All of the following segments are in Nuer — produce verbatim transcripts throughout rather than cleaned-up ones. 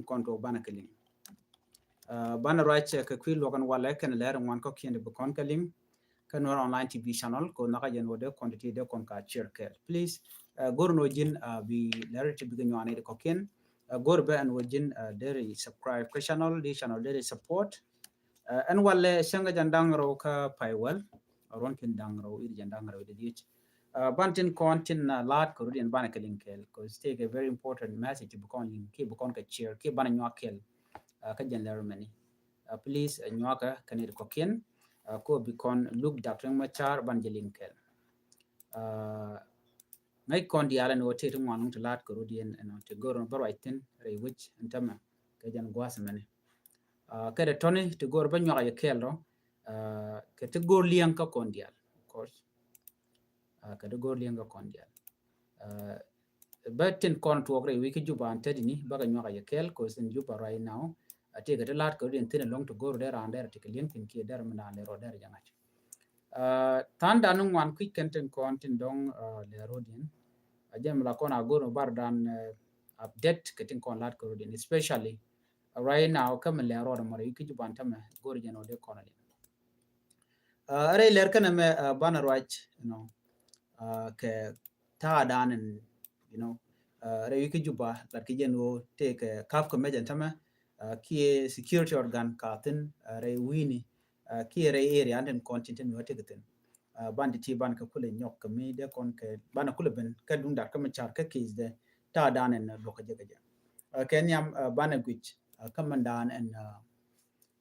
kɔn tuɔk banɛ kɛ liŋ. Banɛ ruac kɛ kui̱ luɔk ɛn walɛ kɛn lɛr ŋuan kɔkiɛn bi kɔn kɛ liŋ. Kä Nuer Online T V channel ko nhɔkä jɛn wä dee kɔn ti ti dee kɔn ka share kɛɛl. Please go̱r ni wä ji̱n bi lɛr ti bi kɛ nyuan ni di kɔkiɛn. Go̱r bɛ ɛn wä ji̱n deri subscribe kä channel di channel deri support. Ɛn walɛ cäŋ kɛ jɛn da̱ŋ rɛw kä pay wäl. Ruɔn kin da̱ŋ rɛw ir jɛn da̱ŋ rɛw di diec. Ban tin kɔn tin laat kɛ rut yɛn banɛ kɛ liŋ kɛɛl, 'cause take a very important message bi kɔn liŋ ki bi kɔn kɛ share ki banɛ nyuak kɛɛl. Kä jɛn lɛr mɛni. Please nyuakä kɛ ni di kɔkiɛn. Ko bi kɔn luk Doctor Machar ban jɛ liŋ kɛɛl. Ŋäc kɔn diaal ɛn ɣöö tëë ti ŋuan luŋ ti laat kɛ rut yɛn ɛn ɣöö ti go̱r ɛn bä ruac thi̱n rɛy wec ɛn tämɛ kɛ jɛn gua̱a̱th ɛmɛni. Kɛ dɛ tɔni ti go̱r bä nyuak yɛ kɛɛl rɔ kɛ ti go̱r liɛŋ kä kɔn diaal, of course. Kɛ ti go̱r liɛŋ kä kɔn diaal. Bä tin kɔn tuɔɔk rɛy wi̱i̱ kä Juba an tätdini bä kɛ nyuak yɛ kɛɛl 'cause in Juba right now. Tëë kɛ ti laat kɛ rut yɛn thi̱n ɛlɔŋ ti go̱r dee raan dɛr ti kɛ liɛŋ thi̱n kiɛ dɛr mi naan lɛ rɔ dɛr jɛ ŋa̱c. Tha̱a̱ŋ dan ni ŋuan kui̱c kɛn tin kɔn tin dɔ̱ŋ lɛ rɔ̱diɛn. A jɛn mi la kɔn a go̱r mi bar dan update kɛ tin kɔn lat kɛ rɔ̱diɛn, especially right now kä mi lɛ rɔɔd mɔrɛ i̱ ki Juba tämɛ go̱r jɛn ɔ dee kɔn a liɛn. Rɛy lɛr kɛn ɛmɛ banɛ ruac, you know, kɛ ta̱a̱ dan ɛn, you know, rɛy i̱ ki Juba lat kɛ jɛn ɔ tëë kɛ kap kɛ mɛ jɛn tämɛ kiɛ security organ ka thin rɛy wi̱i̱ni kiɛ rɛy area an tin kɔn tin tin wä tëk thin. Ban ti ti ban kɛ kulɛ nyɔk kɛ mi dee kɔn kɛ ban kulɛ ben kɛ duŋ dat kä mi car kä case dɛ ta̱a̱ dan ɛn luɔk kɛ jɛ kɛ jɛ. Kɛ nhiam banɛ guic kä mɛn dan ɛn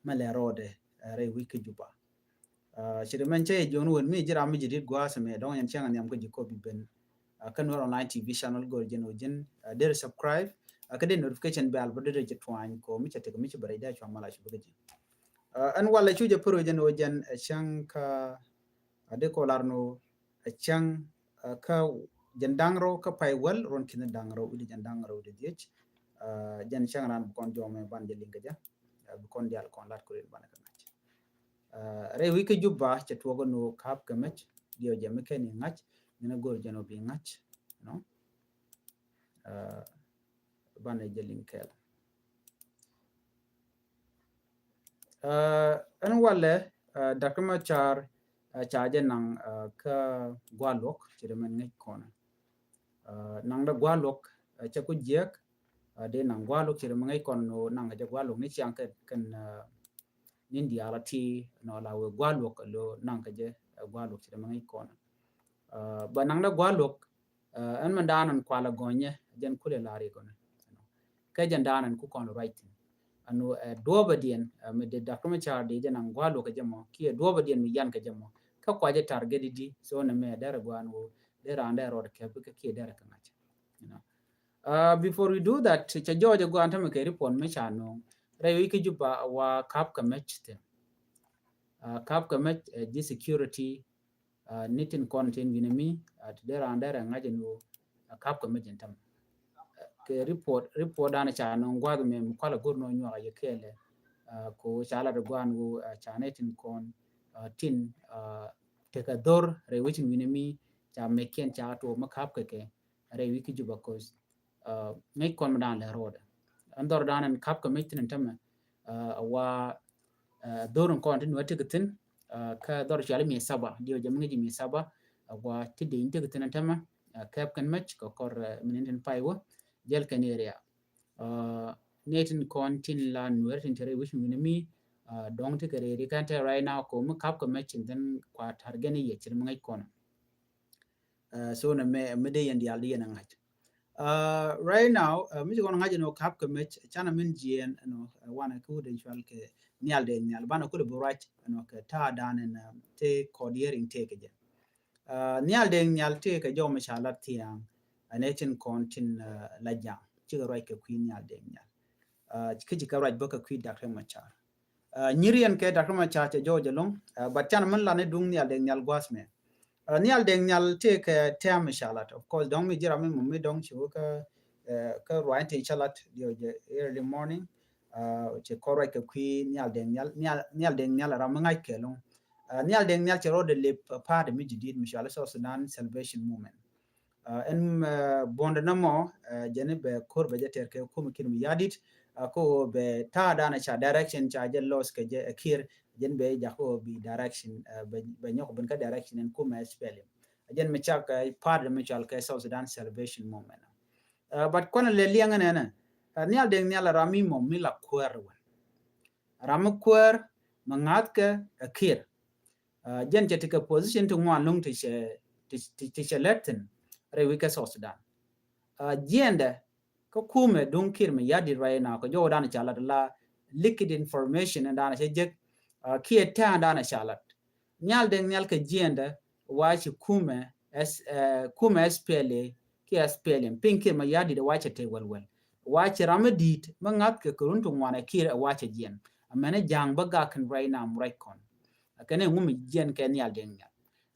mɛ lɛ rɔɔdɛ rɛy wi̱i̱ kä Juba. Ci ri mɛn cɛ yɛ jiɔn wen mi ji̱ ram mi ji̱ dit gua̱a̱th mɛ dɔŋ yɛn cɛŋ a nhiam kä ji̱ kɔ bi ben. Kä Nuer Online T V channel go̱r jɛn wä ji̱n deri subscribe kä dee notification bell bä dee ci tuany kɔ mi cɛ tek mi ci bɛ rɛy dee cua mal a ci bä kä ji̱. Ɛn walɛ cu jɛ pär wä jɛn wä jɛn cäŋ kä a dee kɔ lar ni wä cäŋ kä jɛn da̱ŋ rɛw kä pay wäl ruɔn ki̱n da̱ŋ rɛw wi̱dɛ jɛn da̱ŋ rɛw wi̱dɛ dhiec. Jɛn cäŋ ran bi kɔn jɔmɛ ban jɛ liŋ kä jɛ bi kɔn dial kɔn lat kurin ban kä ŋa̱c. Rɛy wi̱i̱ kä Juba cɛ tuɔk ni wä kap kɛ mɛc diɛw jɛ mi kɛn i̱ ŋa̱c min a go̱r jɛn wä bi ŋa̱c. Nɔ banɛ jɛ liŋ kɛɛl. Ɛn walɛ Doctor Machar ca jɛ naŋ kä gualuɔk ci ri mɛn ŋäc kɔnɛ. Naŋ dɛ gualuɔk cɛ ku jiɛk dee naŋ gualuɔk ci ri mɛn ŋäc kɔnɛ nɔ naŋ kɛ jɛ gualuɔk ni ciaŋ kɛ kɛn nin diaal a ti nɔ la wee gualuɔk lo naŋ kɛ jɛ gualuɔk ci ri mɛn ŋäc kɔnɛ. Bɛ naŋ dɛ gualuɔk ɛn mɛn daanɛ kualɛ gɔnyɛ jɛn kulɛ la̱r ikɔnɛ. Kɛ jɛn daanɛ ku kɔn ruac thi̱n. Ɛn ɛ duɔbɛ diɛn mi dee Doctor Machar dee jɛ naŋ gua̱a̱ luɔk kɛ jɛ mɔ kiɛ duɔbɛ diɛn mi yan kɛ jɛ mɔ kä kuacɛ target di so nɛ mɛ dɛrɛ gua̱a̱n wo dee raan dee rɔɔd kɛp kä kiɛ dɛrɛ kɛ ŋa̱c. Before we do that cɛ jɔɔc ɛ gua̱a̱n tämɛ kɛ report mi ca no̱o̱ŋ rɛy wi̱i̱ kä Juba wa kap kɛ mɛc thi̱n. Kap kɛ mɛc ji̱ security ni tin kɔn tin wi̱nɛ mi ti dee raan dee rɛ ŋa̱c ni wä kap kɛ mɛ jin tam. Kɛ report report dan ca nɔŋ guath mɛ mi kualɛ go̱r nɔ nyuak a yɛ kɛɛlɛ. Ko ca lat guan wä ca nɛ tin kɔn tin tekɛ dhor rɛ wecin wi̱nɛ mi ca mɛ kiɛn ca tuɔ mɛ kap kɛ kɛ rɛ wi̱i̱ ki Juba kos. Ŋäc kɔn mi dan lɛ ro̱o̱dɛ ɛn dhɔr dan ɛn kap kɛ mɛ tin ɛn tämɛ. A wa dhor in kɔn tin wä tik thin kä dhɔr cuali mi saba diw jɛ mi ŋäc mi saba. A wa ti dee in tik thin ɛn tämɛ kɛp kɛn mɛc kɛ kɔr mi nin tin pay wä jɛl kɛn area. Ni tin kɔn tin la nuɛr tin tere wi̱c mi ni mi dɔŋ ti kɛ rɛri kɛn te right now ko mi kap kɛ mɛc tin then kua target ni yɛ cir mi ŋäc kɔn. So nɛ mɛ mi dee yɛn dial di yɛn a ŋa̱c. Right now mi ci kɔn ŋa̱c ɛn ɔ kap kɛ mɛc canɛ min jiɛn ɛn ɔ wanɛ kä wut ɛn cual kɛ Nhial Deng Nhial banɛ kulɛ bi ruac ɛn ɔ kɛ ta̱a̱ dan ɛn tëë kɔt yɛriŋ tëë kɛ jɛ. Nhial Deng Nhial tëë kɛ jɔw mi ca lat thia̱a̱ŋ ɛn ɛ tin kɔn tin la ja̱a̱ŋ cikɛ ruac kɛ kui̱ Nhial Deng Nhial. Kä ci kɛ ruac bä kɛ kui̱ Doctor Machar. Nyiriɛn kɛ Doctor Machar cɛ jɔɔc ɛlɔ̱ŋ but canɛ min lan i̱ duŋ Nhial Deng Nhial gua̱a̱th mɛ. Nhial Deng Nhial tëë kɛ tɛm mi ca lat of course dɔ̱ŋ mi ji̱ ram mi mum mi dɔ̱ŋ ci wä kä kä ruac ti ca lat diɔ jɛ early morning. Ci kɔr ruac kɛ kui̱ Nhial Deng Nhial Nhial Deng Nhial ram mi ŋa̱c kɛ ɛlɔ̱ŋ. Nhial Deng Nhial cɛ rɔɔdɛ lip party mi ji̱ di̱i̱t mi cual i̱ South Sudan Salvation Movement. Ɛn buɔ̱ndɛ nɔmɔ jɛn i̱ bɛ ko̱r bɛ jɛ tɛr kɛ kum i̱ ki̱n mi ya̱di̱t. Kä ɣöö bɛ ta̱a̱ danɛ ca direction ca jɛ loss kɛ jɛ ɛ Kiir, jɛn bɛ jak kä ɣöö bi direction, bɛ nyɔk ben kä direction in kumɛ S P L M. Jɛn mi cak party mi cɔal kɛ South Sudan Salvation Movement. But kuanɛ lɛ liɛŋ ɛnɛnɛ, Nhial Deng Nhial ram mi mɔ mi la kuäär wän. Ram mi kuäär mi ŋa̱thkɛ ɛ Kiir. Jɛn cɛ ti kɛ position ti ŋuan luŋ ti cɛ, ti cɛ lɛt thin rɛy wi̱c kɛ South Sudan. Jiɛndɛ kä kumɛ duŋ Kiir Mayardit right now kɛ jɔw danɛ ca lat la leaked information danɛ cɛ jek. Kiɛ tɛ̈n danɛ ca lat. Nhial Deng Nhial kɛ jiɛndɛ wa ci kumɛ, kumɛ S P L A kiɛ S P L M piny Kiir Mayardit wa cɛ te wɛlwɛl. Wa ci ram mi di̱i̱t mi ŋa̱thkɛ kɛ run ti ŋuan ɛ Kiir ɛ wa cɛ jiɛn. Amɛn ɛ ja̱a̱ŋ bä gak kɛn right now mi ruac kɔn. Kɛn ɛ ŋu mi jiɛn kɛ Nhial Deng Nhial.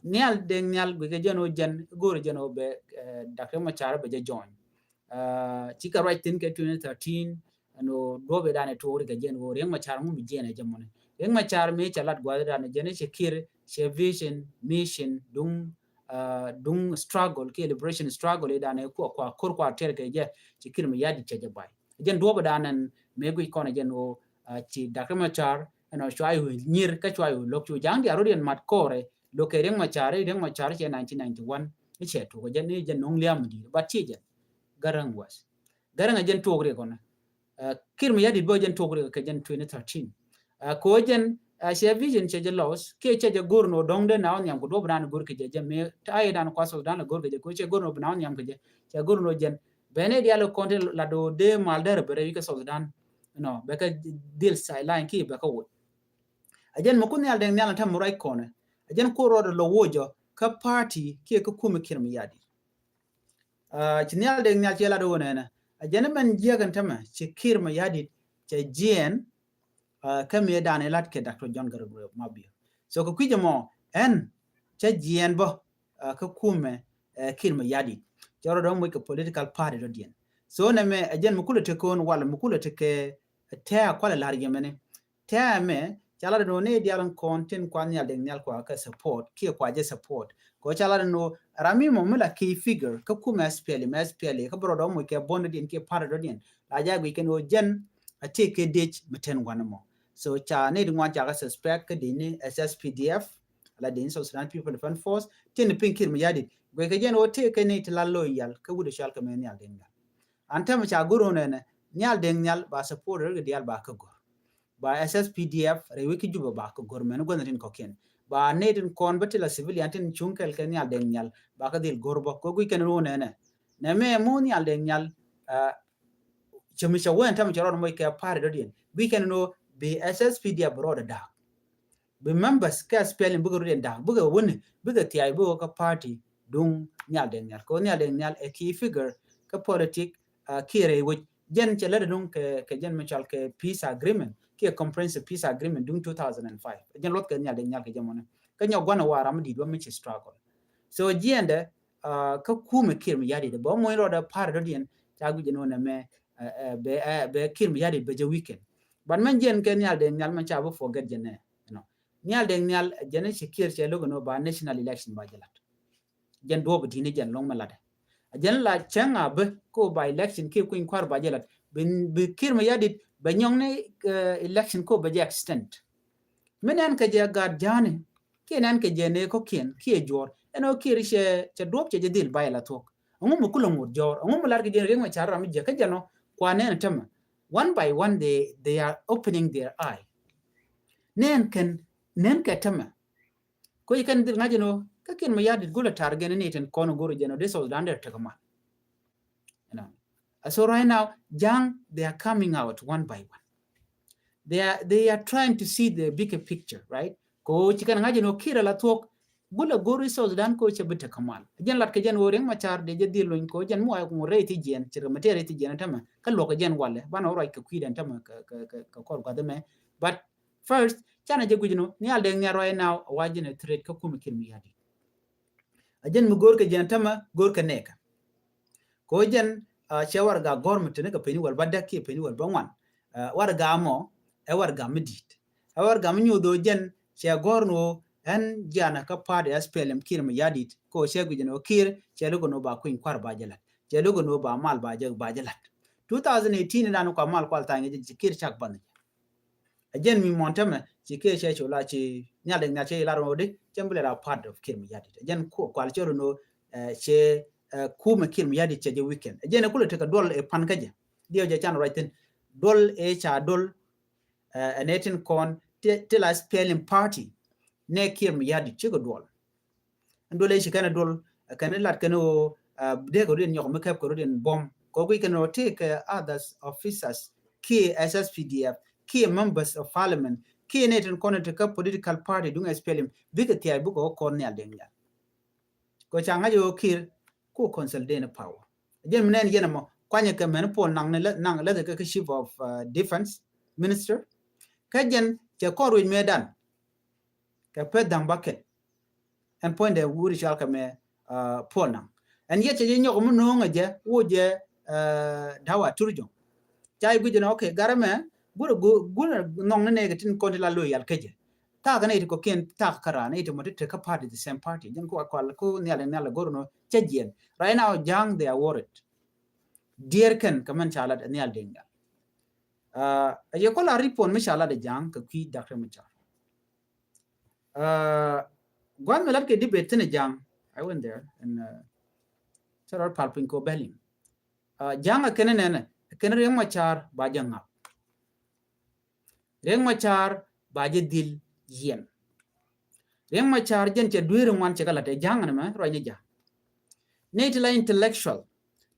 Nhial Deng Nhial guikɛ jɛn ɣöö jɛn go̱o̱rɛ jɛn ɣöö bɛ Doctor Machar bɛ jɛ join. Cikɛ ruac thi̱n kɛ twenty thirteen ɛn ɣöö duɔ̱ɔ̱p i̱ danɛ tuɔɔk ri kɛ jɛn ɣöö Riek Machar ŋu mi jiɛn ɛ jɛ mɔni. Riek Machar mi cɛ lat gua̱th i̱ danɛ jɛn i̱ cɛ Kiir cɛ vision, mission duŋ duŋ struggle kiɛ liberation struggle i̱ danɛ kua kua kor kua tɛr kɛ jɛ ci Kiir Mayardit cɛ jɛ bay. Jɛn duɔ̱ɔ̱p i̱ danɛ mi guic kɔn ɛ jɛn ɣöö ci Doctor Machar ɛn ɣöö cua i̱ nyir kä cua i̱ lo̱k cu ja̱a̱ŋ diaal rot yɛn mat kɔrɛ. Lo̱k kɛ Riek Machar i̱ Riek Machar cɛ nineteen ninety-one i̱ cɛ tuɔk ɛ jɛn i̱ jɛn no̱ŋ liam mi di̱i̱t but ci jɛn. Garaŋ was. Garaŋ ɛ jɛn tuɔɔk ri kɔnɛ. Kiir Mayardit bä jɛn tuɔɔk ri kɛ jɛn twenty thirteen. Kɛ ɣöö jɛn cɛ vision cɛ jɛ loss kiɛ cɛ jɛ go̱r ni ɣöö dɔ̱ŋ dee na ɣä nhiam kɛ duɔ̱p dan go̱r kɛ jɛ jɛ mëë ta̱a̱ i̱ dan kua South Sudan la go̱r kɛ jɛ kɛ ɣöö cɛ go̱r ni ɣöö bi na ɣä nhiam kɛ jɛ. Cɛ go̱r ni ɣöö jɛn bɛn i̱ diaal kɔn ti la do̱ dee mal dee rɛ bɛ rɛ wi̱c kɛ South Sudan. Nɔ bɛ kɛ dhil sideline kiɛ bɛ kɛ woc. A jɛn mi kun Nhial Deng Nhial a tɛm mi ruac kɔnɛ. A jɛn kur rɔɔdɛ lɔ wocɔ kä party kiɛ kä kumɛ Kiir Mayardit. Ci Nhial Deng Nhial ci lat wä nɛnɛ a jɛn mɛn jiäk ɛn tämɛ ci Kiir Mayardit cɛ jiɛn. Kä mi dan ilat kɛ Doctor John Garang Mabior. So kɛ kui̱c ɛmɔ ɛn cɛ jiɛn bä kä kumɛ Kiir Mayardit cɛ rɔ dɔ̱ŋ moc kɛ political party dɔ̱diɛn. So nɛmɛ ɛ jɛn mi kulɛ tekɛ ɣän walɛ mi kulɛ tekɛ tɛ̈ɛ̈ kualɛ la̱r yɛmɛni. Tɛmɛ ca lat ni wä ni dial in kɔn tin kua Nhial Deng Nhial kua kɛ support kiɛ kua jɛ support. Kɛ ca lat ni wä ram mi mɔ mi la key figure kä kumɛ S P L M, S P L A kä bɛ rɔ dɔ muc kɛ bond din kiɛ party dɔ din. La ja guic kɛn wä jɛn a ti kɛ dec mi ten wan mɔ. So ca ni di ŋuan ca kɛ suspect kä di ni S S P D F la di ni South Sudan People Defense Force tin ni pin Kiir Mayardit. Guic kɛ jɛn wä ti kɛ ni ti la loyal kä wut a cual kɛ mɛ Nhial Deng Nhial. An tɛmɛ ca gor wä nɛnɛ Nhial Deng Nhial ba supporter kɛ dial ba kɛ gor. Ba S S P D F rɛy wec kä Juba ba kä gor mɛn gua̱n tin kɔkiɛn. Ba nɛy tin kɔn bä ti la civilian tin cuŋ kɛl kɛ Nhial Deng Nhial ba kä dhil gor bä kɛ guic kɛn ruun nɛnɛ. Nɛ mɛ mu Nhial Deng Nhial cɛ mi cɛ wee ɛn tɛmɛ cɛ rɔɔd mɔc kɛ party dɔ̱diɛn guic kɛn ni wä bi S S P D F rɔɔd ɛ da̱a̱k. Bi members kɛ S P L M bikɛ rɔɔd ɛ da̱a̱k bikɛ wä ni bikɛ thia̱a̱c bikɛ wä kä party duŋ Nhial Deng Nhial kɛ wä Nhial Deng Nhial ɛ key figure kä politic kiɛ rɛy wec. Jɛn cɛ lät duŋ kɛ jɛn mi cɔal kɛ peace agreement kiɛ comprehensive peace agreement duŋ two thousand and five. Jɛn luɔth kɛ Nhial Deng Nhial kɛ jɛn mɔnɛ kä nyɔk gua̱n a wa ram mi di̱i̱t wä mi ci struggle. So jiɛndɛ kä kumɛ Kiir Mayardit bä muɔ̱ny rɔɔdɛ party dɔ̱diɛn ca guic jɛn wä nɛ mɛ bɛ Kiir Mayardit bɛ jɛ weekend. But mɛn jiɛn kɛ Nhial Deng Nhial mɛn ca bä forget jɛn nɛ. Nhial Deng Nhial jɛn ci Kiir cɛ lo̱k ni wä ba national election ba jɛ lat. Jɛn duɔ̱ɔ̱p di̱n jɛn lɔŋ mɛ latdɛ. A jɛn la cäŋ a bä ko ba election kiɛ kuny kua̱r ba jɛ lat bi Kiir Mayardit bɛ nyɔŋni election ko bɛ jɛ extend. Mi nɛn kɛ jɛ gaat ja̱a̱ni kiɛ nɛn kɛ jɛ nɛ kɔkiɛn kiɛ juɔr ɛn ɔ Kiir cɛ duɔ̱ɔ̱p cɛ jɛ dhil ba jɛ la thuɔ̱k. Ɛŋu mi kulɛ ŋot jɔr ɛŋu mi lar kɛ jɛ Riek Machar ram mi jɛ kä jɛ nɔ kua nɛn tämɛ one by one they are opening their eye. Nɛn kɛn nɛn kɛ tämɛ. Ko yi kɛn dhil ŋa̱c inɔ kä Kiir Mayardit gulɛ tar gɛn ni tin kɔn gor jɛn ɔ di South Sudan der tek mal. You know. So right now, Ja̱a̱ŋ, they are coming out one by one. They are, they are trying to see the bigger picture, right? Ko ci kɛn ŋa̱c inɔ Kiir la thuɔ̱k gulɛ gor i South Sudan ko cɛ bi tek mal. Jɛn lat kɛ jɛn wä Riek Machar de jɛ dhil luny ko jɛn mi wa ŋu rɛy ti jiɛn ci rɛ mɛ tɛr rɛy ti jiɛn tämɛ kä luɔk kɛ jɛn walɛ ban wä ruac kɛ kui̱dɛn tämɛ kɛ kɔr gua̱th mɛ. But first canɛ jɛ guic ni Nhial Deng Nhial right now a wa jɛn a threat kä kumɛ Kiir Mayardit. A jɛn mi go̱o̱r kɛ jɛn tämɛ go̱o̱r kɛ nɛɛkä. Ko jɛn cɛ warɛga gɔ̱r mi teni kɛ peni wal ba däk kiɛ peni wal ba ŋuan. Warɛga mɔ ɛ warɛga mi di̱i̱t ɛ warɛga mi nyoth ɔ jɛn cɛ gɔ̱r ni ɔ ɛn jianɛ kä party S P L M Kiir Mayardit ko cɛ guic ni ɔ Kiir cɛ lo̱k ni ɔ ba kuny kua̱r ba jɛ lat cɛ lo̱k ni ɔ ba mal ba jɛ ba jɛ lat. Two thousand eighteen dan kua mal kual tha̱a̱ŋ jɛ ci Kiir cak bath ni jɛ. Ɛ jɛn mi mɔn tämɛ ci Kiir cɛ cu la ci Nhial Deng Nhial cɛ ilar ŋɔdi cɛ bi lɛ la part of Kiir Mayardit. Ɛ jɛn kual cɛ run ɔ cɛ kumɛ Kiir Mayardit cɛ jɛ weekend. Ɛ jɛn kulɛ tekɛ duɔl ɛ pan kä jɛ. Diɛ jɛ can ruac thin duɔl ɛ ca duɔl ɛ nɛ tin kɔn ti la SPLM party nɛ Kiir Mayardit cikɛ duɔl. Ɛn duɔl ɛ ci kɛn ɛ duɔl kɛn ɛ lat kɛn ɛ ɣöö dee kɛ rut in nyɔk mi kɛp kɛ rut in buɔm kɛ ɣöö guic kɛn ɛ ɣöö tëëkɛ others officers kiɛ SSPDF kiɛ members of parliament kiɛ nɛ tin kɔn ɛ ti kä political party duŋ SPLM bikɛ thiac bikɛ ɣöö kɔn Nhial Deng Nhial. Kɛ ca ŋa̱c ɣöö Kiir ku consolidate power. Jɛn mi nɛn yɛn ɛmɔ kuanyɛ kɛ mɛn Paul Nang ni lɛ, Nang lɛ kɛ kɛ chief of defense minister. Kä jɛn cɛ kɔn ruec mëëdan kɛ peth da̱ŋ bakɛl. Ɛn puɔ̱nydɛ wuri cual kɛ mɛ Paul Nang. Ɛn yɛ cɛ jɛ nyɔk mi no̱o̱ŋɛ jɛ wo jɛ dawa turjɔŋ. Ca i̱ gui̱c jɛ nɔ okay garɛ mɛ gurɛ gurɛ nɔŋ ni nɛɛkɛ tin kɔn ti la lo̱ yal kä jɛ. Thaak ni iti kɔkiɛn thaak kä raan iti mɔ ti tek kä party the same party. Jɛn ku a kual ku Nhial Deng Nhial go̱r nɔ cɛ jiɛn. Right now Ja̱a̱ŋ they are worried. Diɛɛr kɛn kɛ mɛn ca lat Nhial Deng Nhial. A yɛ kɔla ripon mi ca lat Ja̱a̱ŋ kɛ kui̱ Doctor Machar. Gua̱n mi lat kɛ debate thin Ja̱a̱ŋ. I went there and cɛ rɔ pal piny kɔ bɛliŋ. Ja̱a̱ŋ a kɛn nɛnɛ a kɛn Riek Machar ba jɛ ŋap. Riek Machar ba jɛ dhil yiɛn. Riek Machar jɛn cɛ dueeri ŋuan cɛ kɛ lat ɛ Ja̱a̱ŋ ni mɛ ruac ni ja̱. Nɛy ti la intellectual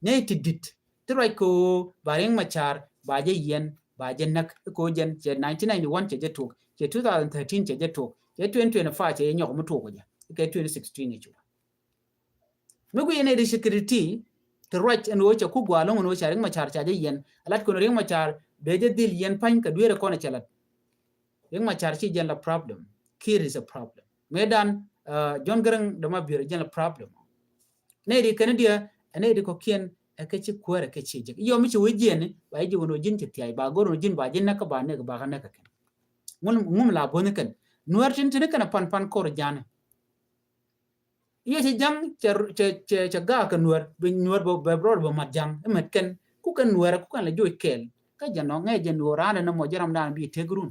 nɛy ti dit ti ruac kɛ ɣöö ba Riek Machar ba jɛ yiɛn ba jɛ näk kɛ ɣöö jɛn cɛ nineteen ninety-one cɛ jɛ tuɔk cɛ two thousand thirteen cɛ jɛ tuɔk cɛ twenty twenty-five cɛ jɛ nyɔk mi tuɔk jɛ kɛ twenty sixteen i̱ cu. Mi guic ɛn ɛ ri security ti ruac ɛn ɣöö cɛ ku gua̱a̱ lo̱ŋ ɛn ɣöö ca Riek Machar ca jɛ yiɛn a lat kɔn Riek Machar bɛ jɛ dhil yiɛn pa̱ny kɛ dueerɛ kɔn ɛ cɛ lat. Riek Machar ci jɛn la problem. Kiir is a problem. Mëëdan John Garang de Mabior jɛn la problem. Nɛ ri kɛn diɛ ɛn ɛ ri kɔkiɛn ɛ kɛ ci kuäärɛ kɛ ci jek yɔ mi ci wee jiɛn ba ji̱ wun wä ji̱n ci thiac ba go̱r wun ji̱n ba ji̱n näk kä ba näk ba kä näk kɛ kɛn. Ŋum la bo̱ni kɛn nuɛr tin tin kɛn a pan pan kor Ja̱a̱ŋ. I̱ cɛ Ja̱a̱ŋ cɛ cɛ cɛ gaak kɛ nuɛr bi nuɛr bɛ bɛ rɔɔd bɛ mat Ja̱a̱ŋ i̱ mɛt kɛn ku kɛn nuɛr ku kɛn la joc kɛɛl kä jɛ nɔ ŋɛ jɛ nuɔr raan dɛ nɔmɔ jɛ ram daan bi tek run.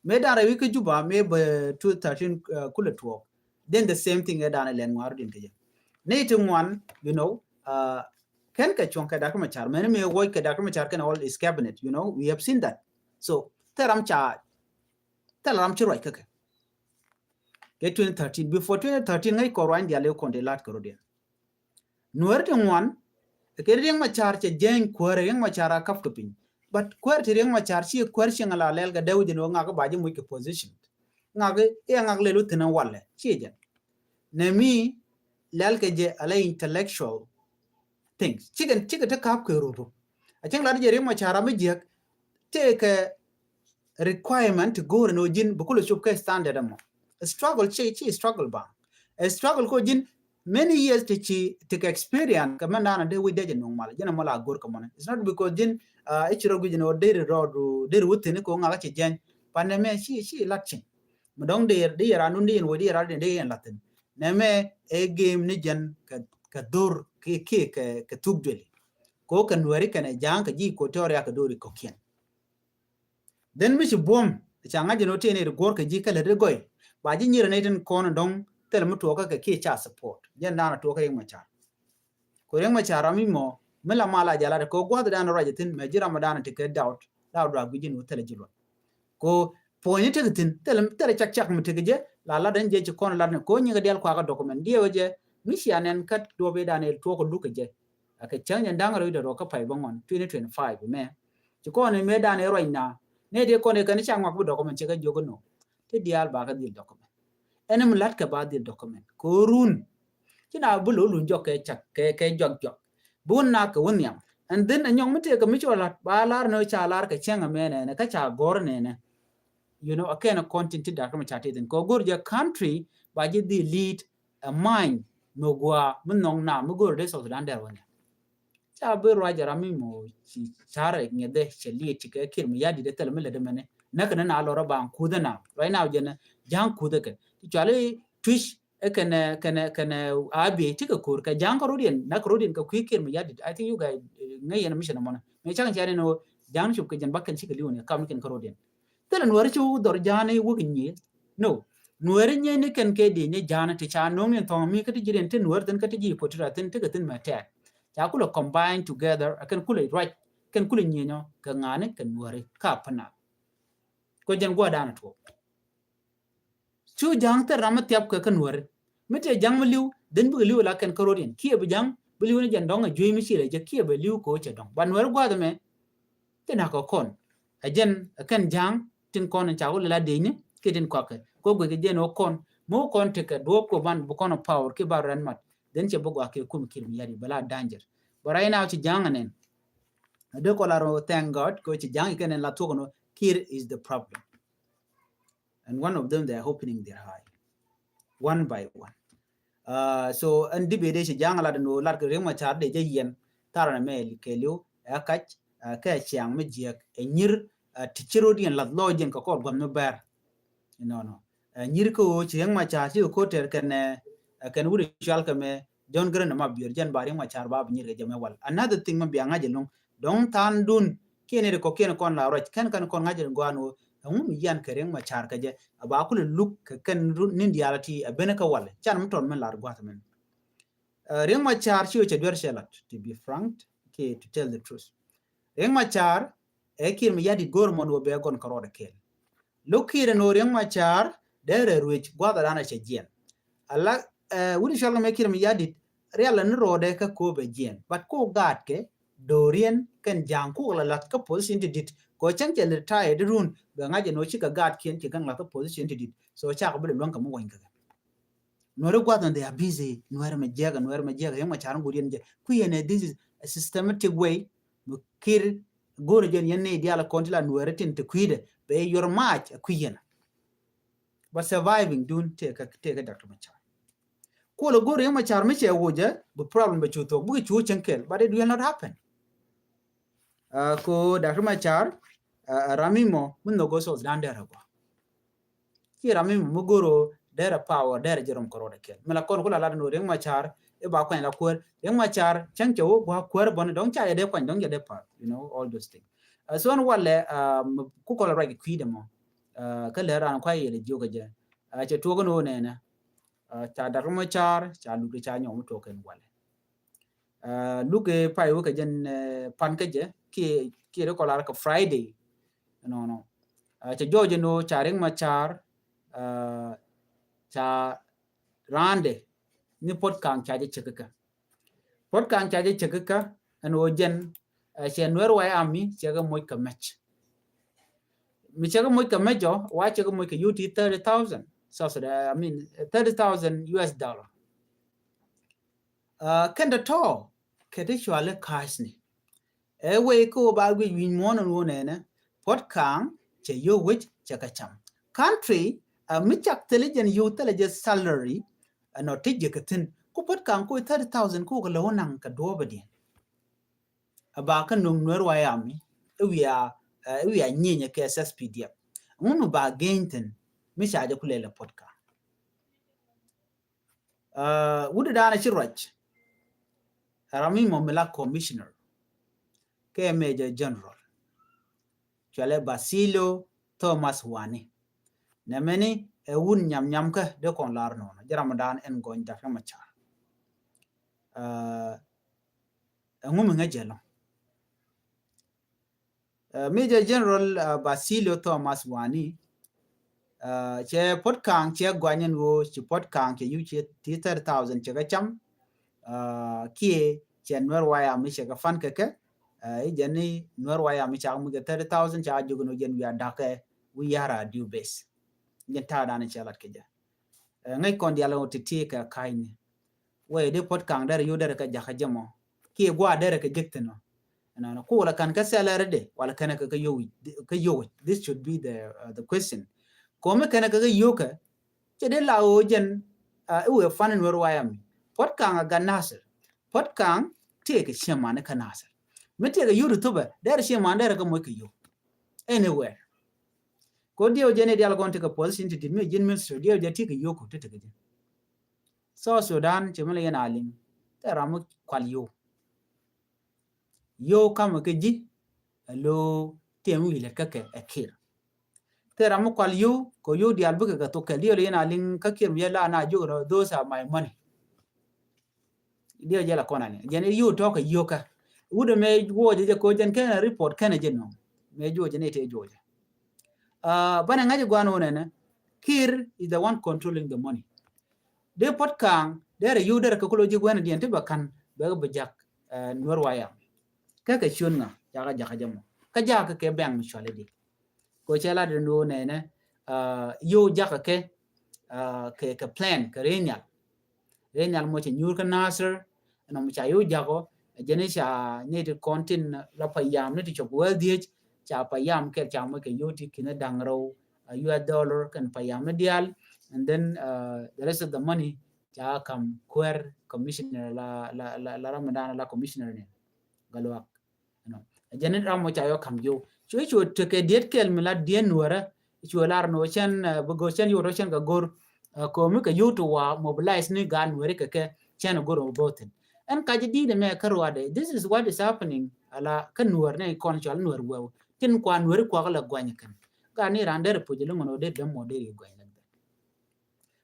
Mëë daan rɛ wi̱i̱ kä Juba mëë bɛ two thirteen kulɛ tuɔɔk. Then the same thing ɛ daan ɛ lɛn ŋuaar din kɛ jɛ. Ni ti ŋuan you know kɛn kɛ cuɔ̱ŋ kɛ Doctor Machar mɛni mëë wuɔc kɛ Doctor Machar kɛn all his cabinet you know we have seen that. So thɛ ram ca thɛ la ram ci ruac kä kɛ. Kɛ twenty thirteen before twenty thirteen ŋäc kɔn ruany diaal ëë kɔn dee la̱t kɛ rot yɛn. Nuäär ti ŋuan kɛ Riek Machar cɛ jɛny kuäär Riek Machar a kap kɛ piny. But kuäär ti Riek Machar ci kuäär cieŋ la lɛl kɛ dɛw jɛn wä ŋak ba ji̱ muc kɛ position. Ŋak iɛ ŋak lɛl wä thi̱n walɛ ci jɛn. Nɛ mi lɛl kɛ jɛ ala intellectual things cikɛ cikɛ ti kap kɛ rot. A cieŋ la di jɛ Riek Machar a mi jiɛk tëëkɛ requirement ti go̱o̱r ni wä ji̱n bi kulɛ cop kä standard ɛmɔ. Struggle ci ci struggle ba. Struggle ko ji̱n many years ti ci ti kɛ experience kɛ mɛn da̱a̱n a dee wi̱c dee jɛ nuŋ mal ji̱n ɛmɔ la go̱o̱r kɛ mɔni. It's not because ji̱n i̱ ci rɔ gui̱c ni wä deri rɔɔdu deri wä thi̱n ko ŋakä ci jɛny. Pan nɛ mɛ ci ci lat ciŋ. Mi dɔ̱ŋ dee dee yɛ randun dee yɛn wä dee yɛ randun dee yɛn lat thi̱n. Nɛ mɛ ɛ game ni jɛn kɛ kɛ dhor kiɛ kiɛ kɛ kɛ thuk dueli. Ko kɛ nuɛri kɛnɛ Ja̱a̱ŋ kɛ ji̱ Equatoria kɛ dori kɔkiɛn. Then mi ci buɔ̱m ca ŋa̱c jɛ ni wä tëë ni ri guɔ̱r kɛ ji̱ kɛ lät ri gɔy ba ji̱ nyirɛ ni tin kɔn dɔ̱ŋ thil mi tuɔɔkä kɛ kiɛ ca support jɛn da̱a̱n a tuɔɔkä Riek Machar. Ko Riek Machar ram mi mɔ mi la mal a jɛ lat ko gua̱th da̱a̱n ruac thi̱n mɛ ji̱ ram da̱a̱n ti kɛ doubt doubt dua gui̱c ji̱ ni wä thil ji̱ luɔt. Ko puɔ̱ny ni tek thi̱n thil thil cak cak mi tek jɛ la lat den jɛ ci kɔn lat ni ko nyikä dial kuakä document diɛ wä jɛ mi cia nɛn kä duɔp i̱ da̱a̱n il tuɔɔkä luk kɛ jɛ. Akɛ cäŋ jɛn da̱ŋ rɛw idɛ rɔ kä pay bä ŋuan twenty twenty-five mɛ. Ci kɔn in mëë dan in ruac na. Nɛ ti kɔn in kɛn ca ŋuak bi document cɛ kɛ jiök inɔ. Ti diaal ba kɛ dhil document. Ɛn mi la̱t kɛ ba dhil document. Kɛ run. Ci na bi lo̱ lun jɔk kɛ cak kɛ kɛ juak juak. Bi wun na kɛ wun nhiam. And then a nyɔŋ mi tëë kɛ mi cɔ la̱t ba lar ni ca lar kɛ cäŋ a mɛ nɛnɛ kä ca gɔr nɛnɛ. You know, a kɛn a kɔn tin ti dak mi ca ti thin. Kɛ go̱r jɛ country ba ji̱ dhil lead a mind mi gua mi nhɔŋ na mi go̱r dee South Sudan dɛr wä nɛ. Ca bi ruac ram mi mɔ ci carɛ ŋiɛdhɛ cɛ liet ci kɛ Kiir Mayardit dee thilɛ mi lɛ dee mɛnɛ. Näk ni na lɔrä ba kuthä na. Right now jɛn Ja̱a̱ŋ kuthä kɛ. Ti cuali Twic ɛ kɛnɛ kɛnɛ kɛnɛ Abiy ti kɛ ko̱r kɛ Ja̱a̱ŋ kɛ rodiɛn na kɛ rodiɛn kɛ kui̱ Kiir Mayardit. I think you guys ŋäc yɛn mi cɛ nɔmɔnɛ. Mɛ cak cɛ ni nɔ ja̱a̱n cop kɛ jɛn ba kɛn cikɛ li̱w ni kam ni kɛn kä rɔdiɛn. Thilɛ nuɛri ci wä dhɔr ja̱a̱n i̱ wä kɛ nyiee. No. Nuɛri nyiee ni kɛn kɛ di ni ja̱a̱n ti ca no̱o̱ŋ ni thɔŋ mi kä ti ji̱ riɛn ti nuɛri thin kä ti ji̱ i̱ potira thin ti kɛ thin mɛ tɛɛk. Ca kulɛ combine together, a kɛn kulɛ ruac, kɛn kulɛ nyiee nyɔ kɛ ŋa̱a̱ni kɛ nuɛri ka pina. Kɔ jɛn gua̱a̱r da̱a̱n a tuɔɔk. Cu ja̱a̱ŋ thil ram mi thiap kɛ kä nuäri. Mi tëë ja̱a̱ŋ mi li̱w, dhin bikɛ li̱w la kɛn kä rɔdiɛn. Kiɛ bi ja̱a̱ŋ bi li̱w ni jɛn dɔ̱ŋ a juey mi cilɛ jɛ kiɛ bɛ li̱w kɛ wä cɛ dɔ̱ŋ. Ba nuäri gua̱a̱th ɛmɛ, tin a kɛ kɔn. Ɛ jɛn, ɛ kɛn ja̱a̱ŋ, tin kɔn in ca wä lɛ la dec ni, kiɛ tin kɔakɛ. Kɛ wä guic kɛ jɛn wä kɔn. Mi wä kɔn tekɛ duɔ̱ɔ̱p kɛ ban, bi kɔn a power, kiɛ ba rɛn mat. Dhin cɛ bi gɔaa kɛ kum Kiir Mayardit, bɛ la danger. But right now, ci ja̱a̱ŋ ɛ nɛn. Ɛ dee kɔ la rɔ, thank God, kɛ wä ci ja̱a̱ŋ ikɛn in la thuɔk ni, Kiir is the problem. And one of them, they are opening their eye one by one. Uh, so ɛn debate dee ci ja̱a̱ŋ lat ni wä lat kɛ Riek Machar dee jɛ yiɛn tharɛ ni mɛ kɛ liw ɛ kac, uh, kɛ ciaŋ mi jiɛk ɛ nyir, uh, ti ci rɔdiɛn lath lɔɔc jɛn kɛ kɔɔr gua̱th mi bɛr. You know, no. Uh, nyir kä wä ci Riek Machar ci kɛ ko̱r tɛr kɛn, uh, kɛn wut cual kɛ mɛ John Garang ma biör jɛn ba Riek Machar ba bi nyir kɛ jɛ mɛ wal. Another thing mi bia ŋa̱c ɛlɔ̱ŋ dɔ̱ŋ tha̱a̱ŋ dun kiɛ ni ri kɔ kiɛn kɔn la ruac kɛn kɛn kɔn ŋa̱c ɛn gua̱a̱n wä ɛŋu mi yian kɛ Riek Machar kɛ jɛ a ba kulɛ luk kɛ kɛn run ni diaal ti a ben kä wal can mi tɔn mi lar gua̱th mɛn. Uh, Riek Machar ci wä cɛ duer cɛ lat, to be frank, kiɛ to tell the truth. Riek Machar ɛ Kiir Mayardit go̱o̱r mɔn wä bɛ gɔn kɛ rɔɔdɛ kɛɛl. Lo̱k Kiir ɛn wä Riek Machar dee rɛ ruec gua̱th a dan a cɛ jiɛn. Ala, uh, wut cual kɛ mɛ Kiir Mayardit rial ni rɔɔdɛ kä ko̱o̱p ɛ jiɛn. But ko gaat kɛ do̱riɛn kɛn ja̱a̱ŋ kuk la lath kä position ti dit. Kɔ cäŋ cɛ lɛ ta̱a̱ ɛ di run bɛ ŋa̱c ɛn wä cikɛ gaat kiɛn ci kɛn lath kä position ti dit. So cakɛ bi lɛ luäŋ kɛ mi wany kɛ kɛ. Nuɛri gua̱th ni they are busy. Nuɛri mɛ jiɛk, nuɛri mɛ jiɛk. Riek Machar ŋudiɛn jɛ. Kui̱ ɛn ɛ, this is a systematic way. Mi Kiir go̱o̱r jɛn yɛn ni diaal kɔn ti la nuɛri tin ti kui̱dɛ. Bɛ your match a kui̱ yɛn. But surviving dun tëë kä, tëë kä Doctor Machar. Kuɔlɛ go̱o̱r Riek Machar mi cɛ wucɛ, bi problem bɛ cu thok, bikɛ cu cɛn kɛl, but it will not happen. Uh, ko Doctor Machar, uh, ram mi mɔ mi nhɔk go̱o̱r South Sudan derɛ gua. Ci ram mi mɔ mi go̱o̱r derɛ power, derɛ jɛ rom kɛ rɔɔdɛ kɛl. Mi la kɔn kula lat ni Riek Machar i̱ ba kuany la kuäär. Riek Machar cäŋ cɛ wä gua kuäär bɔni dɔ̱ŋ ca jɛ dee kuany dɔ̱ŋ jɛ dee path, you know, all those things. Uh, so ɛn walɛ, uh, mi ku kɔlɛ ruac kɛ kui̱dɛ mɔ. Uh, kä lɛ ran kuay yɛlɛ jiök kɛ jɛ. Uh, cɛ tuɔk ni wä nɛnɛ. Uh, ca Doctor Machar, ca luk ca nyɔk mi tuɔk kɛn walɛ. Uh, luk ɛ pay wä kɛ jɛn, uh, pan kä jɛ kiɛ, kiɛ ri kɔlar kɛ Friday. Nɔnɔ. Uh, ca jɔɔc ɛn wä ca Riek Machar, uh, ca randɛ ni Puɔt Kaŋ ca jɛ cek kä. Puɔt Kaŋ ca jɛ cek kä ɛn wä jɛn, uh, cɛ Nuer White Army cɛ kɛ moc kɛ mɛc. Mi cɛ kɛ moc kɛ mɛc jɔ wa cɛ kɛ moc kɛ U T thirty thousand. So, so, I mean, thirty thousand U S dollar. Uh, kɛn tɔ̱tɔ̱ kɛ ti cuali ka̱a̱cni. Ɛ wee kä wä ba guic wi̱ny muɔ̱ɔ̱n ɛn wä nɛnɛ Puɔt Kaŋ cɛ yio̱w wec cɛ kɛ cam. Country, uh, mi cak thilɛ jɛn yio̱w thilɛ jɛ salary, uh, nɔ ti jɛ kɛ thi̱n. Ku Puɔt Kaŋ ku thirty thousand ku kɛ lɛ wä naŋ kɛ duɔ̱ɔ̱pɛ diɛn. A ba kä nuŋ Nuer White Army i̱ wiaa, uh, i̱ wiaa nyinyɛ kɛ S S P D F. Ŋun mi ba geny thi̱n mi ca jɛ ku lɛ lɛ Puɔt Kaŋ. Uh, wut dan a ci ruac. Ram mi mɔ mi la commissioner kɛ Major General. Cualɛ Basilio Thomas Wani. Nɛ mɛni ɛ wun nyam nyam kä dee kɔn lar nɔnɔ. Jɛ ram dan ɛn gɔny Doctor Machar. Uh, ɛŋu mi ŋä jɛ lɔ. Uh, Major General, uh, Basilio Thomas Wani, uh, cɛ Puɔt Kaŋ cɛ gɔany ɛn ɣöö ci Puɔt Kaŋ cɛ yio̱w cɛ ti thirty thousand cɛ kɛ cam, uh, kiɛ cɛ Nuer White Army cɛ kɛ fund kɛ kɛ, uh, i̱ jɛn ni Nuer White Army cakɛ muc kɛ thirty thousand cakɛ jiök ɛn ɣöö jɛn wiaa da̱kɛ wi̱i̱ ya̱r a diw base. Jɛn ta̱a̱ dan cɛ lat kɛ jɛ. Eh, ŋäc kɔn dial ŋɔ ti̱ti̱ kɛ ka̱cni. Wee dee Puɔt Kaŋ derɛ yio̱w derɛ kɛ jakä jɛ mɔ. Kiɛ gua̱a̱ derɛ kɛ jek thi̱n ɔ. Ɛnɔnɔ, ku wala ka̱n kä salary de, wala kɛnɛ kɛ kɛ yio̱w, kɛ yio̱w. This should be the, uh, the question. Komi kɛnɛ kɛ kɛ yio̱w kɛ, cɛ dee la ɣöö jɛn, uh, i̱ wee fund Nuer White Army. Puɔt Kaŋ a gat Nasir. Puɔt Kaŋ tëëkɛ chairman kä Nasir. Mi tëëkɛ yio̱w ti thopɛ, derɛ chairman derɛ kɛ moc kɛ yio̱w. Anywhere. Ko diɛw jɛ ni dial kɔn ti kɛ position ti dit mi ji̱n ministry diɛw jɛ ti kɛ yio̱w ko ti ti kɛ jɛ. South Sudan cɛ mi la yɛn a liŋ. Tɛ ram mi kual yio̱w. Yio̱w kamɛ kɛ ji̱, ɛ lo̱ tëë mi wi̱i̱ lät kä kɛ ɛ Kiir. Thil ram mi kual yio̱w kɛ yio̱w diaal bikɛ kɛ thok kɛl diɛl yɛn a liŋ kä Kiir mi yɛ la na jiök rɔ, those are my money. Diɛl jɛ la kɔn a liŋ jɛn yio̱w tɔ̱ kɛ yio̱w kä wut ɛmɛ juɔcɛ jɛ kɛ jɛn kɛn report kɛn ɛ jɛ nɔŋ mɛ juɔcɛ ni tëë juɔcɛ. Banɛ ŋa̱c ɛ gua̱n wä nɛnɛ, Kiir is the one controlling the money. Dee Puɔt Kaŋ derɛ yio̱w derɛ kɛ kulo ji̱ gua̱n diɛn ti bɛ ka̱n bɛ kɛ bi jak Nuer wayam. Kä kɛ ciöt ŋa jakä jakä jɛ mɔ kä jakä kɛ bɛŋ mi cuali di. Ko cɛ lat den wä nɛnɛ, yio̱w jakä kɛ kɛ kɛ plan kɛ ri nhial. Ri nhial mɔ cɛ nyuur kä Nasir ɛnɔ mi ca yio̱w jakɔ. Jɛn i̱ ca ni ti kɔn tin la payam ni ti cɔp wä dhiec ca payam kɛl ca mɔ kɛ yio̱w ti kinɛ da̱ŋ rɛw, U S dollar kɛn payam ni diaal. And then the rest of the money ca kam kuɛr commissioner la la la Ramadan la commissioner ni Galuak. Jɛn ni ram mɔ ca yɔ kam jiw cuɛ cuɛ tekɛ diet kɛl mi la diet nuɔrɛ. Cuɛ lar ni wä cɛn bi go̱r cɛn yot wä cɛn kɛ go̱r komi kɛ yot wa mobilize ni gaat nuɔri kɛ kɛ cɛn go̱r wä bo̱thin. Ɛn kac di̱t mɛ kä ruadɛ, this is what is happening. Ala kä nuɔr ni kɔn cual nuɔr wɛw tin kua nuɔri kuak la guany kɛn. Gaat ni ran der puc li ŋun wä der däm wä der yi guany la.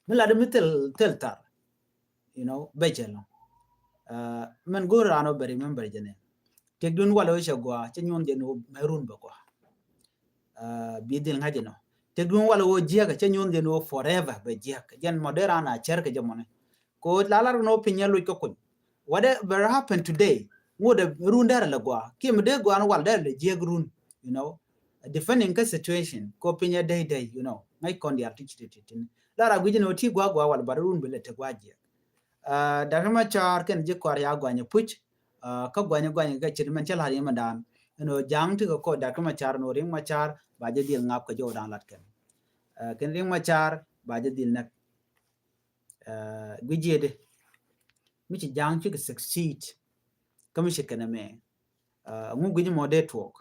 Mi la de mi thil thil thar. You know bɛ cɛ lɔ. Mɛn go̱r ran wä bɛ remember jɛ ni tek dun walɛ wä cɛ gua cɛ nyuɔn jɛ ni wä mɛ run bɛ gua. Bi dhil ŋa̱c inɔ tek duŋ walɛ wä jiäk cɛ nyuɔn jɛ ni wä forever bɛ jiäk jɛn mɔ dee ran a cɛr kɛ jɛ mɔni. Ko la lar ni wä piny ɛ loc kä kuny. Whatever happen today ŋot ɛ run dɛrɛ lɛ gua kiɛ mi dee gua ni wal dɛrɛ lɛ jiäk run. You know depending kä situation ko piny ɛ dɛy dɛy. You know ŋa̱c kɔn dial ti ci ti ti ti ni lar a guic ni wä ti gua gua wal bat run bi lɛ te gua jiäk. Dak ni ma car kɛn ji̱ kɔar ya guany puc. Kä guany guany kɛ cit mɛn cä la̱r yɛ mɛ dan. Ɛn ɣöö ja̱a̱ŋ ti kɛ kɔ dak kä ma car ɛn ɣöö riŋ ma car ba jɛ dhil ŋap kɛ jɔw dan lat kɛn. Kɛn riŋ ma car ba jɛ dhil nɛk. Guic jiɛt mi ci ja̱a̱ŋ ci kɛ succeed. Kä mi ci kɛn ɛmɛ ŋu guic mɔ dee tuɔɔk.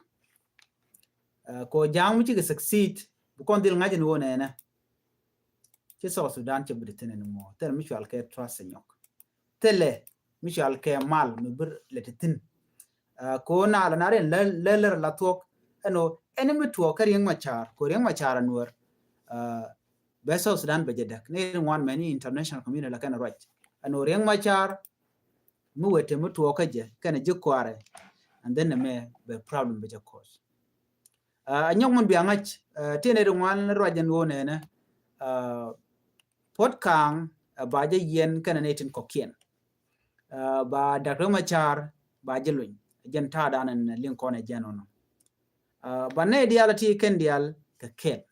Kɔ ja̱a̱ŋ mi ci kɛ succeed bi kɔn dhil ŋa̱c ɛn ɣöö nɛnɛ. Ci South Sudan cɛ bi di thin ɛn mɔ thilɛ mi cual kɛ trust ɛ nyɔk. Thilɛ mi cual kɛ mal mi bir lɛ ti thin. Ko na la na rin lɛ lɛ la thuɔk ɛn ɣöö ɛn mi tuɔk kä riɛŋ ma car ko riɛŋ ma car anuɔr. Bɛ South Sudan bɛ jɛ däk ni rin wan mɛni international community la kɛn ruac ɛn ɣöö riɛŋ ma car mi wet te mi tuɔk kä jɛ kɛn ji̱ kuarɛ. And then mɛ bɛ problem bɛ jɛ cause. A nyɔk mun bia ŋa̱c ti nɛ ri ŋuan ruac jɛn woo nɛnɛ. Puɔt Kaŋ ba jɛ yɛn kɛnɛ nɛ tin kɔkiɛn. Ba dak ri ma car ba jɛ luny jɛn ta̱a̱ dan ɛn liŋ kɔn ɛ jɛn ɔnɔ. Ba nɛ dial ti kɛn dial kɛ kɛl.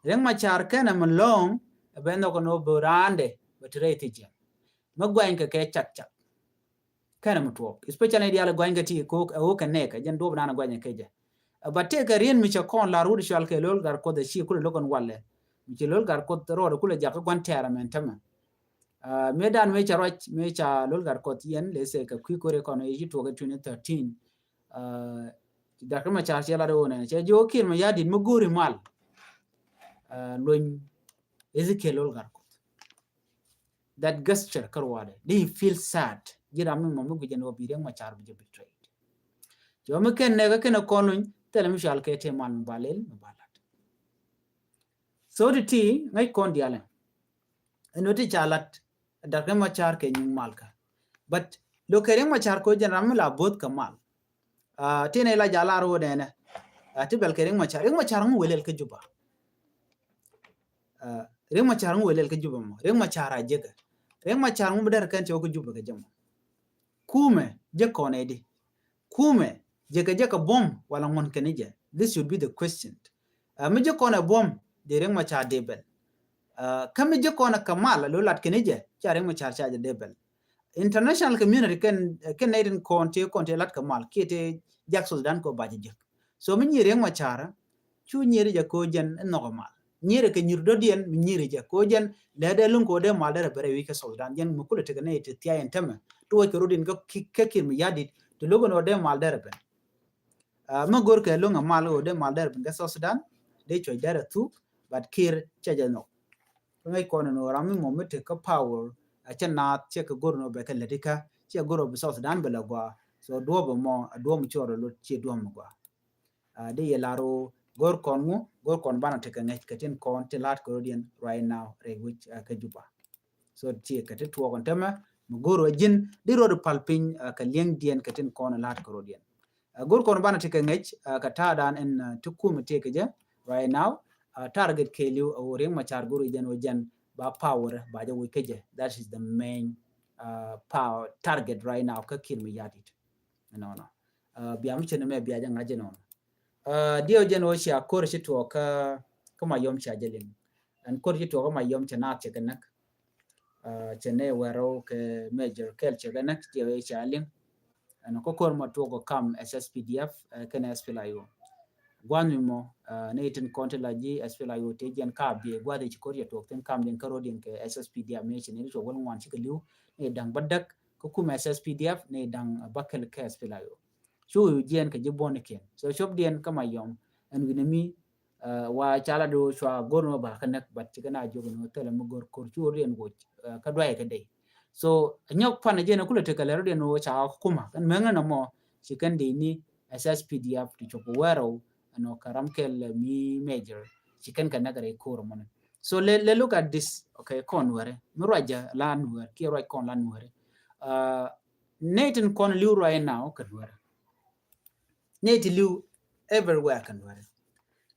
Riɛŋ ma car kɛn ɛmɛ lɔ̱ŋ ɛ bɛ nhɔk ɛn ɣöö bɛ raandɛ bɛ ti rɛy thi jiɛn. Mɛ guany kɛ kɛ cat cat. Kɛn ɛmɛ tuɔɔk especially diaal ɛ guany kɛ ti kɛ ɣöö kɛ nɛɛkɛ jɛn duɔp naan ɛ guany kɛ jɛ. Ɛ ba tëëkɛ rien mi cɛ kɔn lar wut cual kɛ lo̱l gar kuɔth ɛ ci kulɛ lo̱k ɛn walɛ. Mi ci lo̱l gar kuɔth rɔɔdɛ kulɛ jakä gua̱n tɛɛr ɛmɛn tämɛ. Mëë dan mëë ca ruac mëë ca lo̱l gar kuɔth yɛn lɛ sɛ kɛ kui̱ ko̱ri kɔn ɛ ci tuɔɔk ɛ twenty thirteen. Dak ri ma car cɛ lat ɣöö nɛn cɛ ji̱ ɣöö Kiir ma ya̱ di̱t mi go̱o̱ri mal. Luny Ezekiel Olgar Kuoth. That gesture kä ruaadɛ di feel sad. Ji̱ ram mi mɔ mi guic ɛn ɣöö bi riɛŋ ma car bi jɛ betrayed. Cɛ ɣöö mi kɛn nɛɛkä kɛn ɛ kɔn luny thilɛ mi cual kɛ tëë mal mi ba lel mi ba lat. So ti ti ŋäc kɔn dialɛ ɛn ɣöö ti ca lat. Dak Riek Machar kɛ nyuŋ mal kä. But lo kɛ Riek Machar ko jɛn ram mi la both kɛ mal. Tinɛ la jala ro nɛnɛ. Ti bɛl kɛ Riek Machar, Riek Machar ŋu welɛl kä Juba. Riek Machar ŋu welɛl kä Juba mɔ Riek Machar a jekɛ. Riek Machar ŋu mi dɛr kɛn cɛ wä kä Juba kɛ jɛ mɔ. Kumɛ jɛ kɔnɛ di. Kumɛ jɛ kɛ jɛ kɛ bom wala ŋuɔn kɛn jɛ. This should be the question. Mi jɛ kɔnɛ bom jɛ Riek Machar dee bɛl. Kä mi jɛ kɔnɛ kɛ mal lo lat kɛn jɛ ca Riek Machar ca jɛ dee bɛl. International community kɛn kɛn nɛ tin kɔn tɛ kɔn tɛ lat kɛ mal kiɛ tɛ jak South Sudan kɔ ba jɛ jek. So mi nyi Riek Machar cu nyiri jɛ ko jɛn in nhɔk mal. Nyiri kɛ nyir dɔ̱diɛn mi nyiri jɛ ko jɛn lɛ dee luŋ ko dee mal dee rɛ bɛrɛ wi̱i̱ kɛ South Sudan jɛn mi kulɛ tekɛ nɛ ti thiay in tämɛ. Ti wä kɛ rut in kɛ Kiir mi yadit ti lo̱k in wä dee mal dee rɛ bɛn. Mɛ go̱r kɛ lo̱ŋ a mal wä dee mal dee rɛ bɛn kɛ South Sudan dee cuɔc dee rɛ thuk. But Kiir cɛ jɛ nhɔk. Kä ŋäc kɔn in wä ram mi mɔ mi tek kä power a cɛ naath cɛ kɛ go̱r in wä bɛ kɛ lät ikä cɛ go̱r wä bi South Sudan bɛ lɛ gua. So duɔ̱ɔ̱p ɛmɔ a duɔ̱ɔ̱p mi cuɔr lot, ciɛ duɔ̱ɔ̱p mi gɔaa. Di yɛ lar ɣöö go̱r kɔn ŋu, go̱r kɔn banɛ tekɛ ŋäc kɛ tin kɔn tin la̱t kɛ rɔ̱diɛn right now rɛy wec kä Juba. So ciɛ kɛ ti tuɔɔk ɛn tämɛ mi go̱r ɣöö ji̱n di rɔɔd pal piny kɛ li̱eŋdiɛn kɛ tin kɔn la̱t kɛ rɔ̱diɛn. Go̱r kɔn banɛ tekɛ ŋäc kɛ ta̱a̱dan ɛn ti kumɛ tëë kɛ jɛ right now. Target kɛɛliw a ɣöö Riek Machar go̱r ɣöö jɛn ɣöö jɛn ba power ba jɛ wec kä jɛ. That is the main power target right now kä Kiir Mayardit. Nɔnɔ bia mi cɛ ni mɛ bia jɛ ŋa̱c jɛ nɔnɔ. Diɛw jɛn ɣöö cia ko̱r ci tuɔɔk kä Mayom cia jɛ liŋ. Ɛn ko̱r ci tuɔɔk kä Mayom cɛ naath cɛ kɛ näk. Cɛ nɛ wɛr ɣöö kɛ Major Kel cɛ kɛ näk, diɛw ɛ cia liŋ. Ɛn kä ko̱r mɔ tuɔɔk kä kam S S P D F kɛnɛ S P L A I O. Gua̱n mi mɔ ni tin kɔn ti la ji̱ S P L A I O tëë jɛn ka biɛ gua̱th i̱ ci ko̱r cɛ tuɔɔk thin kam diɛn kä ro̱diɛn kɛ S S P D F mi ci ni ri tuɔɔk wäl ŋuan cikɛ li̱w ni da̱ŋ bädäk kä kumɛ S S P D F ni da̱ŋ bäkɛl kɛ S P L A I O. Cu jiɛn kɛ ji̱ buɔ̱nikiɛn. So cop diɛn kä Mayom ɛn wi̱ni mi wa cala do cua go̱r ni wä ba kä näk, but cikɛ na jiök ni wä thilɛ mi go̱r ko̱r cu riɛn woc kä duayɛ kä dee. So nyɔk pan jiɛn kulɛ tekɛ lɛ rɔ̱diɛn wä ca kuma kɛn meŋ ni nɔmɔ ci kɛn di ni S S P D F ti cop wɛrɛw ɛn wä kä ram kɛl mi Major ci kɛn kɛ näk rɛy ko̱r mɔni. So le, le look at this, okay, kɔn wɛrɛ mi ruac jɛ la nuɛr kiɛ ruac kɔn la nuɛr. Nɛ tin kɔn li̱w right now kɛ nuɛr. Nɛ ti li̱w everywhere kɛ nuɛr.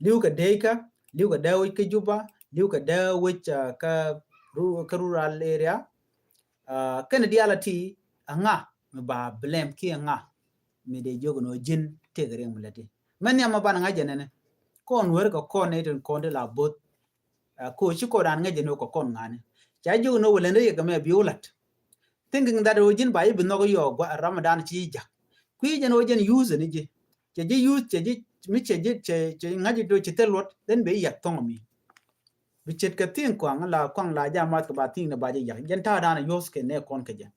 Li̱w kɛ dee kä, li̱w kɛ dee wec kä Juba, li̱w kɛ dee wec kä rural area. Kɛn diaal a ti a ŋa mi ba blame kiɛ ŋa mi dee jiök ni wä ji̱n tëëkɛ riɛŋ mi lät ti mɛn nhiam ma banɛ ŋa̱c jɛ nɛnɛ. Kɔn nuɛr kɛ kɔn nɛ tin kɔn ti la bo̱th. Ko ci kɔn dan ŋäc jɛ ni wä kɛ kɔn ŋa̱ni ca jiök ni wä lɛn ri yɛ kɛ mɛ bi wä la̱t. Thinking that wä ji̱n ba i̱ bi nhɔk yɔɔ Ramadan ci jak. Kui̱ jɛn wä jɛn use ni ji̱. Cɛ ji̱ use, cɛ ji̱ mi cɛ ji̱ cɛ ŋa̱c ji̱ do ci thil luɔt then bɛ i̱ yak thɔŋ mi. Bi ce̱tkɛ thi̱i̱ŋ kuaŋ la kuaŋ la jamath kɛ ba thi̱i̱ŋ ni ba ji̱ yak jɛn ta̱a̱ da̱a̱n a yuɔ̱th kɛ nɛ kɔn kɛ jɛ.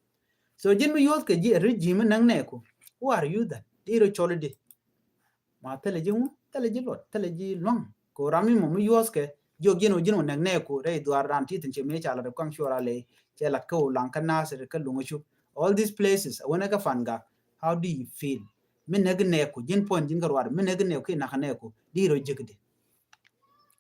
So ji̱n mi yuɔ̱th kɛ ji̱ a ri ji̱ mi näŋ nɛ ku. Who are you then? Di rɔ cɔl di. Ma thilɛ ji̱ ŋu, thilɛ ji̱ luɔt, thilɛ ji̱ luaŋ. Kɛ ram mi mɔ mi yuɔ̱th kɛ jiɔk ji̱n wä ji̱n wä näk nɛ ku rɛy dhuaar ran ti thi̱n cɛ mi ca lat kuaŋ cuɔr a lɛ cɛ lat kä wä laŋ kä Nasir kä luŋ cuk. All these places a wänɛ kä Fangak. How do you feel? Mi näk nɛ ku ji̱n puɔ̱n ji̱n kä ruaar mi näk nɛ ku ki nak nɛ ku di rɔ ji̱k di.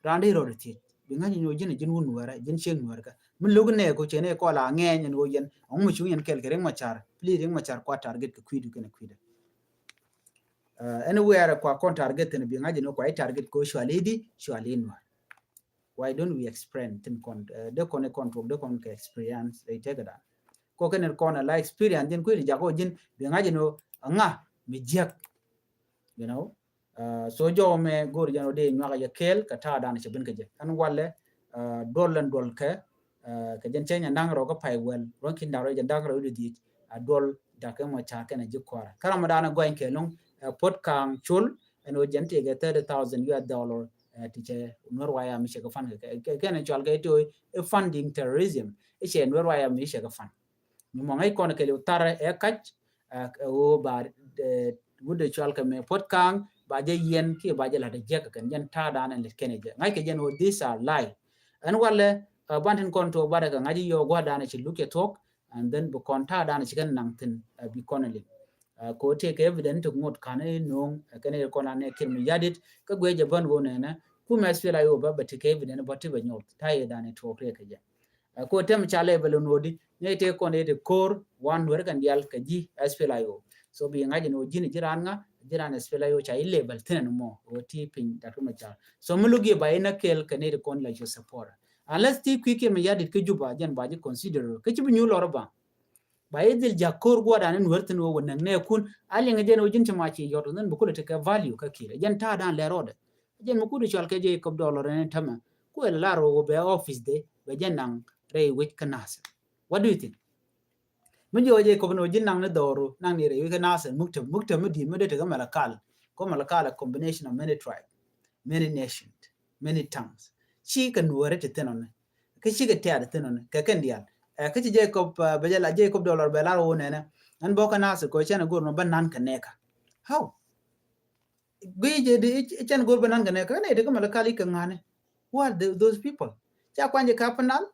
Raan di rɔɔdɛ thiec bi ŋa̱c nyuɔ ji̱n a ji̱n wun nuɛrɛ ji̱n ciek nuɛrɛ kä mi lo̱k nɛ ko cɛ nɛ kɔl a ŋɛɛny ɛn ɣöö yɛn ɔŋ mi cuŋ yɛn kɛl kɛ Riek Machar. Please Riek Machar kua target kɛ kui̱du kɛn kui̱dɛ. Ɛn wɛɛrɛ kua kɔn target thin bi ŋa̱c nyuɔ kua i̱ target ko cuali di cuali nuɛr. Why don't we explain thin kɔn de kɔn kɔn tuɔk de kɔn kɛ experience rɛy tɛkɛ dan. Ko kɛn kɔn a la experience ji̱n kui̱du jakɔ ji̱n bi ŋa̱c nyuɔ a ŋa mi jiäk. You know. So jɔwä mɛ go̱o̱r jɛn wä dee nyuakä jɛ kɛɛl kɛ ta̱a̱ danɛ cɛ ben kɛ jɛ ɛn walɛ. Duɔl ɛn duɔl kɛ kɛ jɛn cɛ nyɛ naŋ rɔ kä pay wɛl ruɔ̱n kin da̱ŋ rɔ jɛ da̱ŋ rɔ i̱ di dhiec. A duɔl da̱k kɛ mɔ ca̱r kɛn a ji̱ kua̱rä kä ram mɔ danɛ gɔny kɛɛl lo̱ŋ. Puɔt ka̱a̱ŋ col ɛn wä jɛn tëëkɛ thirty thousand U S dollar. Ti cɛ nuɛr waya mi cɛ kɛ fan kɛ kɛn cual kɛ ti wä i̱ funding terrorism. I̱ cɛ nuɛr waya mi cɛ kɛ fan. Mi mɔ ŋäc kɔn kɛɛl i̱ wä tharɛ ɛ kac. Ɣöö ba wut de cual kɛ mɛ puɔt ka̱a̱ŋ ba jɛ yɛn kiɛ ba jɛ la̱t jɛ kɛ kɛn jɛn ta̱a̱ da̱a̱n ɛn lɛt kɛn jɛ ŋa̱c kɛ jɛn ɣöö these are lie. Ɛn walɛ ban tin kɔn tuɔɔk barɛ kɛ ŋa̱c i̱ yɔɔk gua̱a̱r da̱a̱n ci luk cɛ thuɔ̱k. And then bi kɔn ta̱a̱ da̱a̱n ci kɛn naŋ thi̱n bi kɔn liŋ. Kɛ ɣöö tëëkɛ evidence ti ŋot ka̱n i̱ no̱o̱ŋ kɛn i̱ kɔn anɛ Kiir Mayardit kä guiɛ jɛ bän ɣöö nɛnɛ kumɛ S P L A I O bä bɛ ti kɛ evidence bä ti bɛ nyoth ta̱a̱ yɛ da̱a̱n i̱ tuɔɔk riɛk kɛ jɛ. Ko tem ca level nuɔdi ni te kɔn ite kor wan nuɛr kɛn dial kɛ ji̱ S P L A I O. So bi ŋa̱c ni wä ji̱n ji̱ ran ŋa ji̱ ran S P L A I O ca i̱ level thin ni mɔ wä ti piny dak ma ca. So mi luk yɛ ba in a kel kɛ ni te kɔn la your support. Unless ti kui̱ Kiir Mayardit kä Juba jɛn ba ji̱ consider kä ci bi nyu lɔr ba. Ba i̱ dhil jak kor guadan in nuɛr thin wä wä näŋ nɛ kun a liŋ jɛn wä ji̱n ci ma ci yɔt thin bi kulɛ te kɛ value kä Kiir jɛn ta̱a̱ dan lɛ rɔɔdɛ. Jɛn mi kut i̱ cual kɛ jɛ ikop dollar in tämɛ. Kuɛ la lar wä bɛ office de bɛ jɛ naŋ rɛy wec kä Nasir. What do you think? Mi jiɔ jɛ ikop ni wä ji̱ naŋ ni dhɔru naŋ ni rɛy wec kä Nasir muktab muktab mi di̱i̱t mi dee tekɛ Malakal. Ko Malakal a combination of many tribe, many nations, many tongues. Ci kɛ nuɔri ti thin ɔni kä ci kɛ tɛɛr ti thin ɔni kɛ kɛn diaal. Kä ci jɛ ikop bɛ jɛ la jɛ ikop dollar bɛ lar wä nɛnɛ. Ɛn bɔ kä Nasir kɔ cɛn a go̱r ma bä nan kɛ nɛka. How? Gui jɛ di i̱ cɛn go̱r bä nan kɛ nɛ kä nɛ ti kä Malakal i̱ kɛ ŋa̱ni. Who are those people? Ca kuany jɛ ka Upper Nile.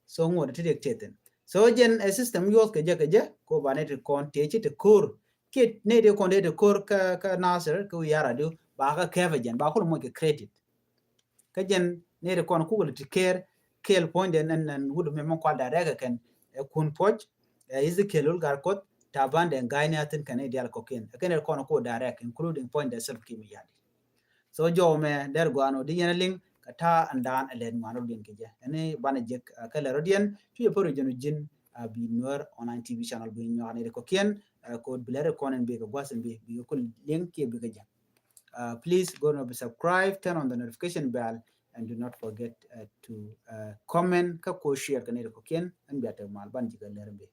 So ŋuɔt ti riɛk tëë thin. So jɛn ɛ system yuɔth kɛ jɛ kɛ jɛ ko ba nɛ ti kɔn tëë ci ti ko̱r Kiɛ nɛy ti kɔn ti ko̱r kä, kä Nasir, kä wi̱i̱ yar adiu, ba kä kɛpɛ jɛn, ba kulɛ moc kɛ credit. Kä jɛn nɛy ti kɔn kukɛ lɛ ti kɛɛr, kɛɛl puɔ̱nydɛ ɛn, ɛn wut mi mɔ kual direct kɛn, ɛ Kun Puɔc, ɛ Ezekiel Lul Gatkuoth, Taban Deng Gai ni a thi̱n kɛn nɛy diaal kɔ̱kiɛn. Ɛ kɛn nɛy ti kɔn ku direct, including puɔ̱nydɛ Salva Kiir Mayardit. So jɔw mɛ dɛr gɔaa nɔ di yɛn a liŋ kɛ ta̱a̱ ɛn daan ɛ lɛt ŋuan rɔ diɛn kɛ jɛ. Ɛn ni banɛ jek, ɛ, kɛ lɛr rɔ diɛn, cu yɛ pär jɛn wä ji̱n, ɛ, bi Nuer Online T V channel bi nyuak nɛy ti kɔ̱kiɛn, ɛ, kɛ ɣöö bi lɛr kɔn ɛn bi kɛ gua̱th ɛn bi, bi kɛ ku liŋ kiɛ bi kɛ jɛ. Uh, please go and subscribe, turn on the notification bell, and do not forget, uh, to, uh, comment kä ku share kɛ nɛy ti kɔ̱kiɛn, ɛn bia tek mal ban ji̱ kɛ lɛr bi.